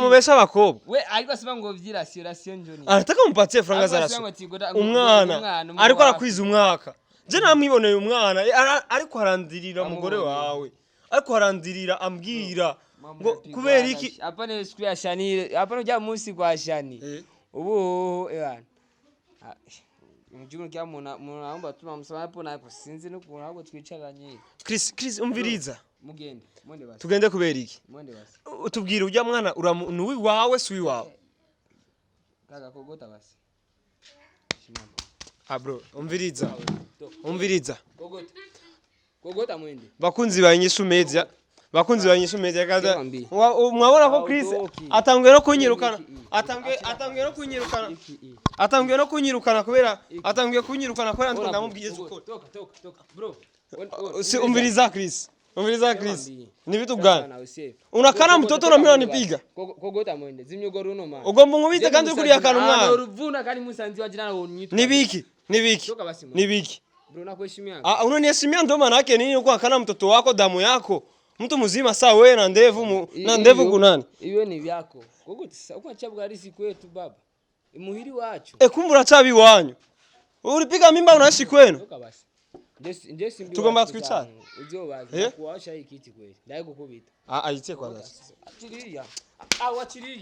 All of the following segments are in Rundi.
Mubesha abakobwa. We ariko asema ngo vy'irasiyo, rasiyo njoni. Anataka mupatie franga za Ariko asema rasiyo. ngo ati ngo Umwana umwana ariko wawe. arakwiza umwaka, je namwiboneye umwana, ariko arandirira umugore Wamubonye. wawe, ariko arandirira ambwira Mama ngo yapigwa kubera iki? Hapana siku ya Shani, hapana ujya munsi kwa Shani. Ubu ebana. Mjukuru kya muna munaomba tuma msamaha hapo na hapo sinzi n'ukuntu ahubwo twicaranye. Chris, Chris, umviriza. Mugende, mwende basi. Tugende kubera iki? Mwende basi. Utubwire, ujya mwana ni uwiwawe, si uwiwawe? Kaka, kogota basi. Shimama. Ah bro, umviriza. Toka. Umviriza. Kogota. Kogota mwende. Bakunzi ba Inyishu Media, bakunzi ba Inyishu Media, kaza. Siwambi. Mwabona ko Chris Hautoki. atanguye no kunyirukana. Iki, iki. Atanguye no kunyirukana. Iki iki. Atanguye no kunyirukana kubera, atanguye kunyirukana kubera ndiko Ona, ndamubwiye kogota. ukuri. Toka, toka, toka. Bro. Si umviriza Chris, umviriza Chris. Siwambi. Ni vitu gani unakana mtoto na mimi unanipiga? Kogota mwende. Zimya ugo runo man. Ugomba nkubite kandi uri kurihakana umwana. Uruvuna kandi musanzi wa jirani wonyitwa. Nibiki nibiki? Toka basi mwende. Nibiki? Bro, nakuheshimia. Ah, unaniheshimia ndo maana yake nini? Uko akana mtoto wako, damu yako, mtu mzima saa wewe na ndevu na ndevu kunani? Iwe ni vyako. Kogota uko chabwa halisi kwetu baba. Imuhiri wacu. E, kumbe uracabi iwanyu, ulipiga mimba unaishi kwenu. Toka basi. Nje simbi. Tugomba wacu twicare? zangu. Uzobaza. Eh? Kuwasha hii kiti kweli. Ndayikukubita. Ah, aitie kwanza. Achilia. Ah, achilia.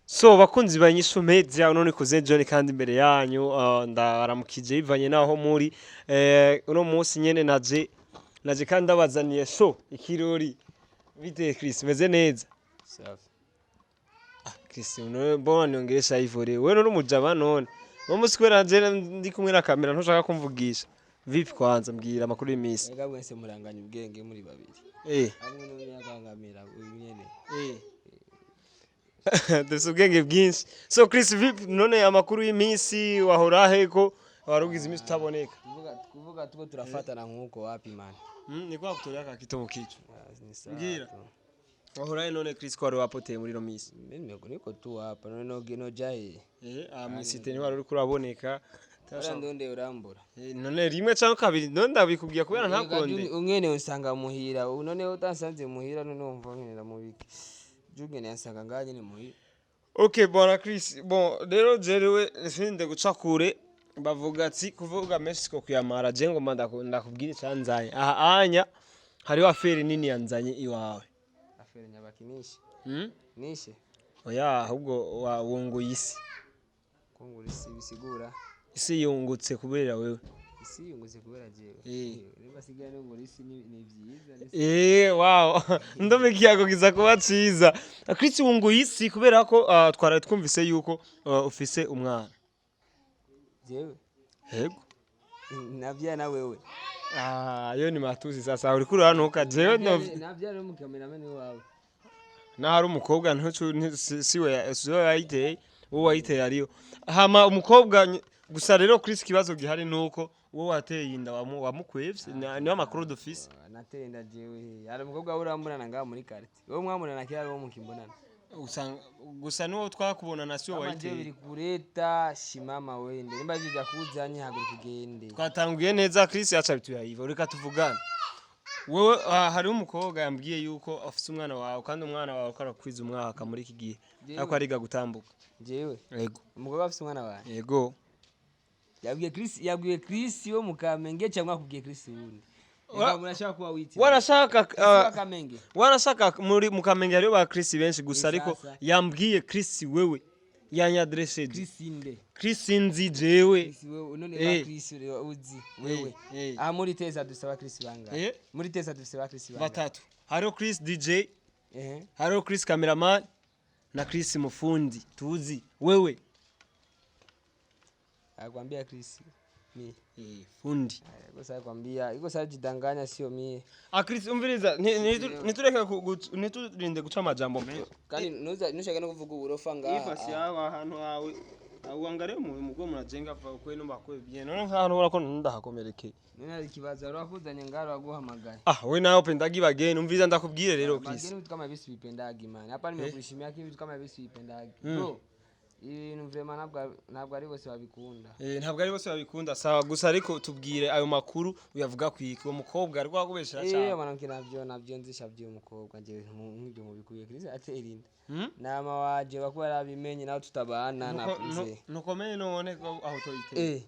So bakunzi ba Inyishu Media, uno ni Kuze John kandi imbere yanyu, ndaramukije bivanye naho muri. Uno munsi nyene naje kandi ndabazaniye show, ikirori. Bite Chris, meze neza? Safi. Chris, uno mbona niongelesha hivyo leo? Wewe uri umujama none. Uno munsi kubera nje ndi kumwe na kamera ntushaka kumvugisha. Vipi kwanza, mbwira amakuru y'imisi. Ega mwese muranganya ubwenge muri babiri. Hamwe n'umunyakangamira uyu nyene. Dufise ubwenge bwinshi. So Chris, vipi none, amakuru y'iminsi? Wahora heko warugize iminsi utaboneka. Kuvuga tuko turafatana nkuko wapi man. Ni kwa kutolea kakito mu kichwa. Ah, ni sawa Ngira. tu. Wahora he none Chris, ko wari wapoteye muri ino minsi? Mimi niko tu hapa none no no jaye. Mw'isite ntiwari uriko uraboneka. Ora ndonde urambura. None rimwe canke kabiri none ndabikubwiye kubera ntakonde. Umwene usanga muhira. Ubu none utansanze muhira none wumva nkenera mubiki. Jugene yansanga ngaha nyene muhira. Okay bwana Chris, bon rero jewe sinde guca kure, bavuga ati kuvuga menshi siko kuyamara. Je ngomba ndakubwira icanzanye aha anya, hariho affaire nini yanzanye iwawe. Afere nyabakinishe. Hmm? Nishe. Oya, ahubwo wunguye isi. Kungura isi bisigura. Isi yungutse kubera wewe. Isi yunguze kubera jewe. Nimba sigaye nungura isi ni vyiza. Wow. Ndumva ikiyago kiza kuba ciza. Chris, wunguye isi kubera ko twaraye twumvise yuko ufise umwana. Jewe. Yego. Navya na wewe. Ah, yo ni matusi sasa uriko uranuka jewe no. Navya no mukameraman wawe. Naho ari umukobwa ntucu siwe yayiteye, wowe wayiteye ariyo hama umukobwa gusa rero Chris, ikibazo gihari nuko wowe wateye inda wamukwevye, niyo amakuru dufise. Nateye inda jewe? Hari umukobwa urambonana ngaha muri quartier. Wowe mwambonana kera, wowe mukimbonana. Usanga gusa nuwo twakubona na siwe Kama jewe wayiteye. biri kureta shimama wende. Nimba jija kuzanye haguruka ugende. Twatanguye neza Chris, aca bituyayiva. Reka tuvugane wewe. Hariho umukobwa yambwiye yuko afise umwana wawe, kandi umwana wawe ko arakwiza umwaka muri iki gihe. Jewe? Ariko ariga gutambuka. Jewe? Yego. Umukobwa afise umwana wawe? Yego. Yabwiye Chris, yabwiye Chris wo mukamenge cyangwa akubwiye Chris wundi? Reka murashaka kuba witira. Wanashaka Chris wa Kamenge. Wanashaka muri mukamenge hariho ba Chris benshi gusa, Ni ariko sasa. yambwiye Chris wewe yanyadresseje. Chris inde? Chris nzi jewe. Chris wewe none ba Chris uzi wewe. Aha muri Teza dusaba Chris bangahe? Muri Teza dusaba Chris bangahe? Batatu. Hariho Chris DJ, hariho Chris cameraman na Chris mufundi tuzi wewe. Akwambia Chris mi. Fundi. Iko kwambia iko sasa jidanganya sio mie. Ah Chris, umviriza, nitureke niturinde guca amajambo menshi. Kandi nuza nushaka no kuvuga uburofa ngaha. Ifasi yawe ahantu hawe uangalie mugo mnajenga pa kwenu bakwe bien, none nk'ahantu ubona ko ndahakomerekeye. None hari ikibazo urakuzanye ngaha uraguhamagaye. Ah, we nawe upendagi bageni. Umviriza ndakubwire rero Chris. Bageni vitu kama hivi sivipendagi man. Hapa nimekuheshimia, lakini vitu kama hivi sivipendagi. Bro. Ibintu vraiment ntabwo ari bose babikunda. Ntabwo ari bose babikunda, sawa. Gusa ariko tubwire ayo makuru uyavuga kwiki, uwo mukobwa ariko akubeshera Eh, cyane? Mwanamke navyo nzisha vy'uyu mukobwa njewe nk'ibyo mubikuye Chris atera inda. Hmm? Nama waje bakuba yarabimenye nawe tutabana nakuze. Nukomeye none ko aho toyitera. Eh,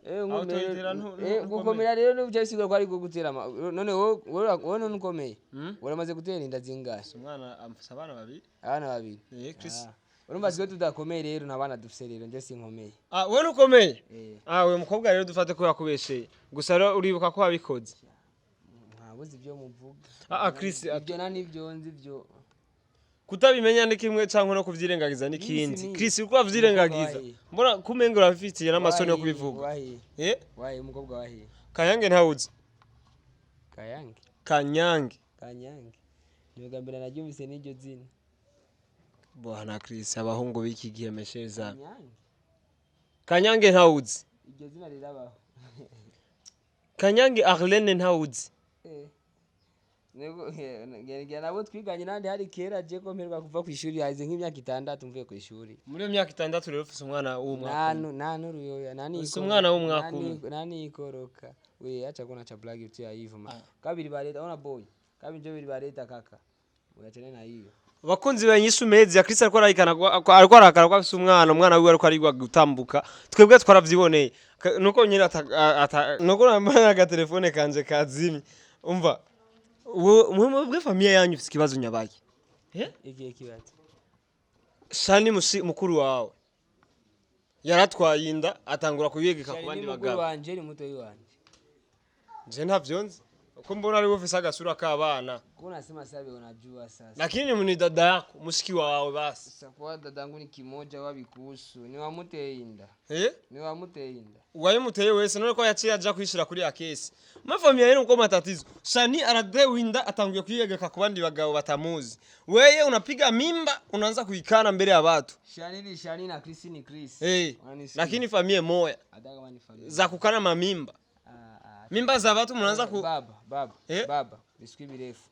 Aho nkomeye. toyitera Eh, gukomera rero nibyo bisigura ko ari gutera none wowe none ukomeye. Hmm? Uramaze gutera inda zingahe? Umwana amfise abana babiri. Abana babiri. Eh, Chris. Ah, urumva twe tudakomeye rero, nta bana dufise rero, nje sinkomeye. Ah, wewe nukomeye. Eh. Ah, uyu mukobwa rero dufate ko yakubesheye. Gusa rero uribuka ko wabikoze. Mwabuze ibyo muvuga. Ah, ah, Chris, Ibyo na nibyo nzi ibyo. Kutabimenya ni kimwe canke no kuvyirengagiza ni kindi. Ni. Chris, uko wavyirengagiza. Wahi. Mbona kumenga urabifitiye n'amasoni yo Wahi, kubivuga. Wahi. Eh? Wahi, umukobwa wahi. Kayange ntawuzi. Kayange. Kanyange. Kanyange. Ni ubwa mbere naryumvise n'iryo zina. Bwana Chris, abahungu b'iki gihe mesheza. Kanyange. Kanyange ntawuzi. Iryo zina rirabaho. Kanyange Arlene ntawuzi. Eh. Nego ngira nabo twiganye nandi hari kera, je ko mperuka kuva ku ishuri haize nk'imyaka 6 mvuye ku ishuri. Muri iyo myaka 6 rero ufise umwana w'umwaka umwe. Nta nuruyoya nta Ufise umwana w'umwaka umwe. Nta nikoroka. We acha kuna cha blague tu ya hivyo ma. Kabiri bareta ona boy. Kabiri njo biri bareta kaka. Uyachane na hiyo. Bakunzi ba Inyishu Media, Chris ariko arahikana ariko arakara ko afise umwana wiwe ariko arigwa gutambuka. Twebwe twaravyiboneye. Nuko nyine nuko nambaye agatelefone kanje kazimye. Umva, wowe mwebwe famille yanyu ufise ikibazo nyabaki? Eh? Igihe kibazo. Shani mukuru wawe yaratwaye inda atangura kuyegeka ku Shani bandi ni mukuru bagabo. wanje, ni mutoyi wanje. Je ntavyo nzi. Uko mbona ari ufise agasura k'abana. Kuna sema sabi unajua sasa. Lakini ni dada yako, mushiki wawe basi. Sasa kwa dadangu ni kimoja wabikuhusu. Ni wamuteye inda. Eh? Ni wamuteye inda. Uwayimuteye wese none ko yaciye aja kwishira kuri ya kesi. Mafamilia yenu uko matatizo. Shani aradewe inda atanguye kwiyegeka ku bandi bagabo batamuzi. Weye unapiga mimba unaanza kuikana mbele ya watu. Shani ni Shani na Chris ni Chris. Eh. Wanisikia. Lakini familia moya Hata kama ni familia. za kukana mamimba. Ah, ah. Mimba za watu mnaanza ku Baba, baba, Eh? baba, biskuti mirefu.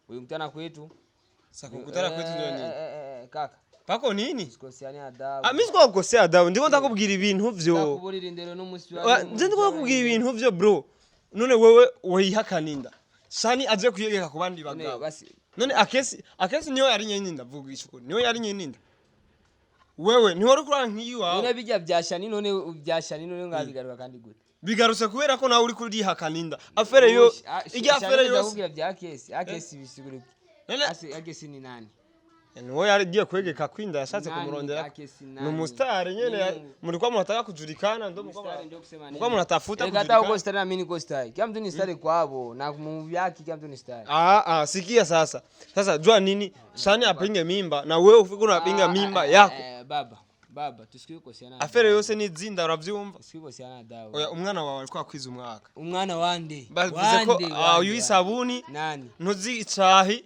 Huyu mtana kwetu. Sa kukutana kwetu ndio nini? Kaka, Pako nini? usikosiane adabu. Ah, mimi sikukosea adabu. Ndiko ndakubwira ibintu vyo. Ndakuburira indero n'umusi wa. Nje ndiko ndakubwira ibintu vyo bro. None wewe wihakana inda. Shani aje kwiyegeka ku bandi None bagabo. basi None akesi niyo yari nyene inda, vuga isuku. Niyo yari nyene inda. Wewe niwe uri kurara nk'iyiwawe. None bijya bya Shani, none bya Shani none ngabigaruka kandi gute? Bigarutse kubera ko nawe uri kurihakana inda. Affaire yo ijya affaire yose. Ndakubwira bya kesi, akesi bisigura. None Asi akesi ni nani? niwe yari agiye kwegeka kwinda yashatse Nani kumurondera. akesi Ni nani? umustar nyene Ni mulikuwa mnataka kujulikana ndo Mstari ndio kusema mlikuwa nini? mnatafuta Reka hata uko kujulikana. stari na mimi niko stari. Kila mtu ni stari kwabo na mu vyake kila mtu ni stari. Ah, ah, sikia sasa. Sasa jua nini? Shani apinge mimba na wewe ufike unapinga mimba yako. Baba, baba, tusikie kukosiana. Affaire yose ni zinda uravyumva? Tusikie kukosiana adabu. Oya, umwana wawe alikuwa akwiza umwaka. Umwana wande. Bavuze ko Wande, ah, wande, uyu wande. isabuni Nani? ntuzi icahi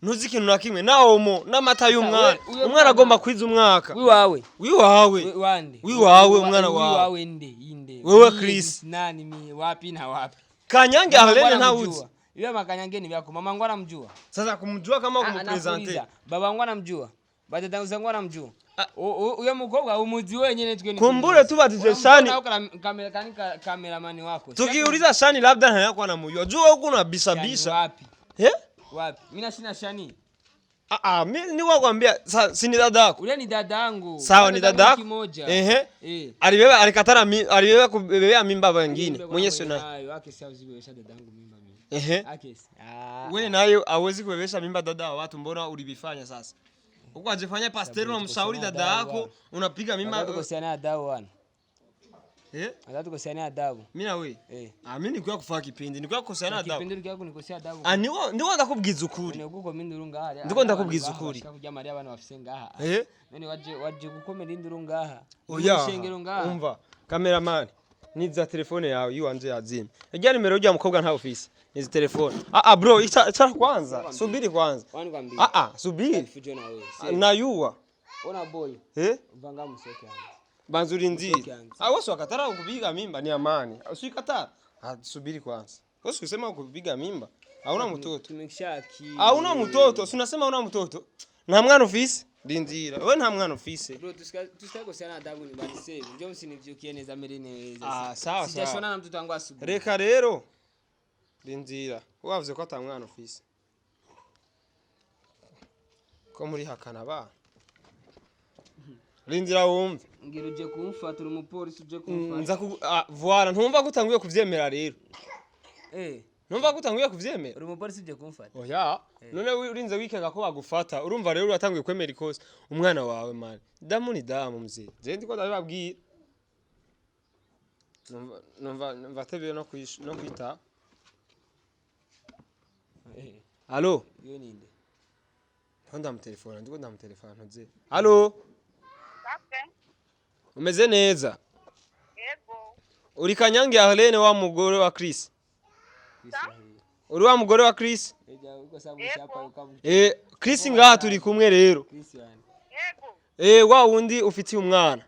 ntuzi ikintu na kimwe na omo n'amata y'umwana. Uyo Umwana mwana- agomba kwiza umwaka. Wiwawe. Wiwawe. Wande. Wiwawe, umwana wawe. Wiwawe nde inde. Wewe Mie, Chris. Nani mie wapi na wapi? Kanyange Mama Arlene wangu ntawuzi. anamjua. Yule makanyange ni vyako. Mama wangu anamjua. Sasa kumjua kama Ah, kumpresente. anakuuliza. Baba wangu anamjua. Batata zangu anamjua. Ah. Uyo mukobwa umuzi wenyene twe ni. Kumbure tubatije Shani. Kamera kani kameramani wako. Tukiuliza Shani labda hayakuwa anamjua. Jua huku unabisha Shani bisha. wapi? Eh? Wapi? Mimi na sina Shani. Ah ah, mimi ni wakwambia si ni dada yako. Ule ni dadangu. Sawa ni dada yako. Kimoja. Ehe. Eh. Alibeba alikatara alibeba kubebea mimba wengine. Mwenye sio naye. Nayo akesi azibebesha dadangu mimba mimi. Ehe. Akesi. Ah. Wewe nayo hawezi kubebesha mimba dada wa watu, mbona ulivifanya sasa? Huko ajifanya pasteri unamshauri dada yako unapiga mimba. Tukosiana adabu wana. Eh? Nataka tukosiane adabu. Mimi na wewe. Eh. Ah, mimi nikuya kufanya kipindi, nikuya kukoseana adabu. Kipindi ukiya kunikosea adabu. Ah, niwo ndiwo ndakubwiza ukuri. None guko induru ngaha. Ndiko ndakubwiza ukuri. Bashaka kurya abantu bafise ngaha. Eh? None waje gukomera induru ngaha. Oya. Ishengero ngaha. Umva, cameraman, niza telefone yawe yiwanje yazimye. Ijya nimero y'ujya mukobwa nta ofisi. Nizi telefone. Ah ah bro, icha kwanza. Subiri kwanza. Wani kwambia. Ah ah, subiri. Fujo na wewe. Nayua. Ona boy, Eh? vanga msoke hanze. Banzuri nziri. Msoke hanze. Ah, wewe wakatara kupiga mimba ni amani. Usikatara. Ah, subiri kwanza. Wewe usisema kupiga mimba. Hauna mtoto. Tumekisha akili. Hauna mtoto. Si unasema hauna mtoto? Na mwana ofisi? Rindira, wewe nta mwana ufise. Bro, tusikakoseana adabu nyumbani sasa. Njoo msinivyukie neza mere neza. Ah, sawa, sawa. Sijashona na mtoto wangu asubuhi. Reka rero, rindira, wavuze ko ata mwana ufise, ko muri hakana ba, rindira wumve. Ngira uje kumfata, uri umupolisi uje kumfata. Nza ku ah, voilà, ntumva ko utanguye kuvyemera rero? Eh, Ntumva ko utanguye kuvyemera? Uri umupolisi uje kumfata. Oya, none urinze wikeka ko bagufata, urumva rero uratanguye kwemera ikosa. Umwana wawe man, damu ni damu mzee, je ndiko ndabibabwira. Numva atebeye no kwita. Eh, Allo? Iyo ninde? Ndiko ndamutelefona, ndiko ndamutelefona, ntuze. Allo? Safi. Umeze neza? Yego. Uri Kanyange Arlene, wa mugore wa Chris? Uri wa mugore wa Chris? Eja uko sababu chapa ukabu. Eh, Chris ngaha turi kumwe rero. Christian. Yego. Eh, wa wundi ufitiye umwana.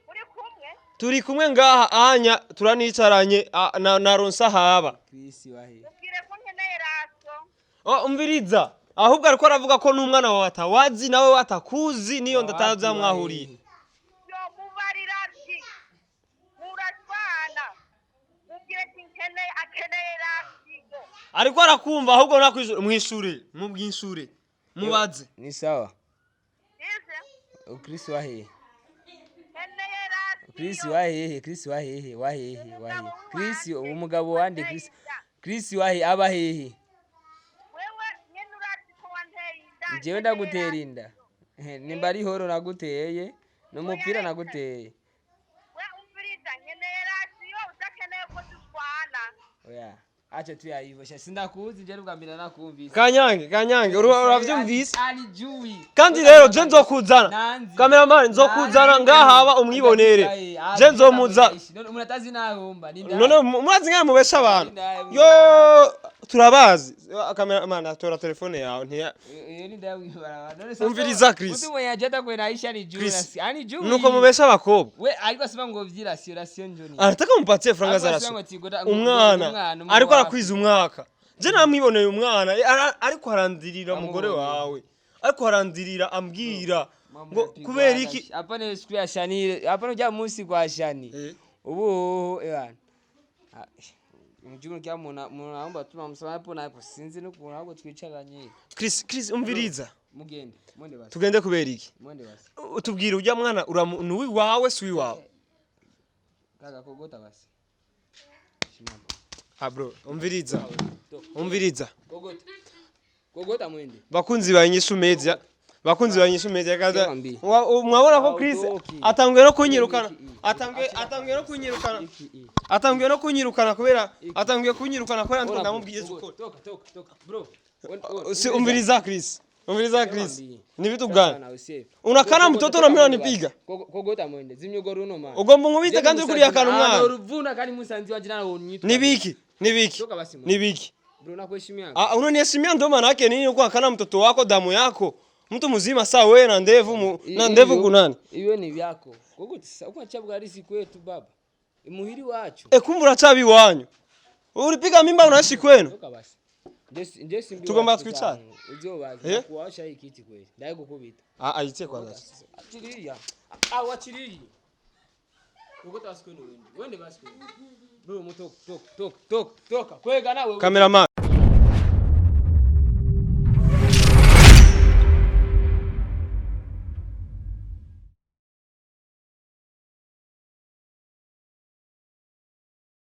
Uri kumwe? Turi kumwe ngaha anya, turanicaranye na Ronsa haba. Chris wahe. Ubwire ko nkeneye ration. Oh, umviriza. Ahubwo ariko aravuga ko n'umwana wawe atawazi, nawe watakuzi, niyo ndataza mwahuriye. Yo mubarira ati murashwana. Ubwire ati nkeneye, akeneye ration. Ariko arakumva, ahubwo nakwishure, mwishure, mubwishure. Mubaze. Ni sawa. Ize Chris wahe. nkeneye ration. Chris wahehe? Chris wahehe? Wahehe? Wahehe? Chris, umugabo wande Chris? Chris wahe, aba hehe? Wewe nyene urazi ko wanteye inda. Njyewe ndagutera inda? Nimba ari horo naguteye, n'umupira naguteye. We umviriza, nkeneye ration, udakeneye ko dushwana. Oya, acha tu ya hivyo. Sha sindakuzi njye bwa mbere nakumvise. Kanyange, Kanyange, uravyumvise? Alijui. Kandi rero je nzokuzana. Nanzi. Cameraman, nzokuzana ngaha haba umwibonere. Je nzomuza. Umuntu atazi nahomba ni None murazi ngene mubesha abantu. Yo, turabazi. Cameraman, atora telefone yawe ntiya. Iyo ni ndayo ibarabara. None Umviriza, Chris. Mtu mwenye ajata kwenda Aisha ni juu Chris. na ani juu. Nuko mubesha abakobwa. We ariko asema ngo vyira ration ration njoni. Anataka mupatie franga za Ariko ration. asema ngo tigota- ngo- Umwana umwana, ariko wawe. arakwiza umwaka, je namwiboneye umwana, ariko arandirira umugore Amubonye. wawe, ariko arandirira ambwira Mambo ngo yapigwa kubera iki. Hapana siku ya Shani, hapana ujya munsi kwa Shani. Eh. Ubu ewana. Mjumbe kya muna munaomba tuma msamaha hapo na hapo sinzi no ahubwo twicaranye. Chris, Chris, umviriza. Mugende, mwende basi. Tugende kubera iki? Mwende basi. Utubwire, ujya mwana ni uwiwawe, si uwiwawe? Kaka, kogota basi. Shimama. Ah bro, umviriza. Toka. Umviriza. Kogota. Kogota mwende. Bakunzi ba Inyishu Media, bakunzi ba Inyishu Media, kaza Yewambi. Mwabona ko Chris Hautoki. atanguye no kunyirukana. Iki, iki. Atanguye no kunyirukana. Iki iki. Atanguye no kunyirukana kubera, atanguye kunyirukana kubera ndiko Ora, ndamubwiye kogota. ukuri. Toka toka toka bro. Si umviriza Chris, umviriza Chris, Yewambi. ni vitu gani unakana mtoto na mimi unanipiga? Kogota mwende. Zimya runo man. Ugomba nkubite kandi uri kurihakana umwana. Uruvuna kandi musanzi wa jirani unyitwa. Nibiki nibiki? Toka basi mwende. Nibiki? Bro, nakuheshimia. Ah, unaniheshimia ndo maana yake nini? Uko akana mtoto wako, damu yako, mtu mzima saa wewe na ndevu na ndevu kunani? Iwe ni vyako. Kogota sasa uko chabwa risi kwetu baba. Imuhiri wacu. E, kumbe uracabi iwanyu, ulipiga mimba, unaishi kwenu. Toka basi. Nje simbi. Tugomba twicare? Uzobaza. Eh? Kuwasha hii kiti kweli. Ndai kukubita. Ah, aitie kwanza. Achilia. Ah, wachilia. Kogota basi kwenu wende. Wende basi kwenu. Bro, mutoka toka toka toka toka. Kwega nawe. Cameraman.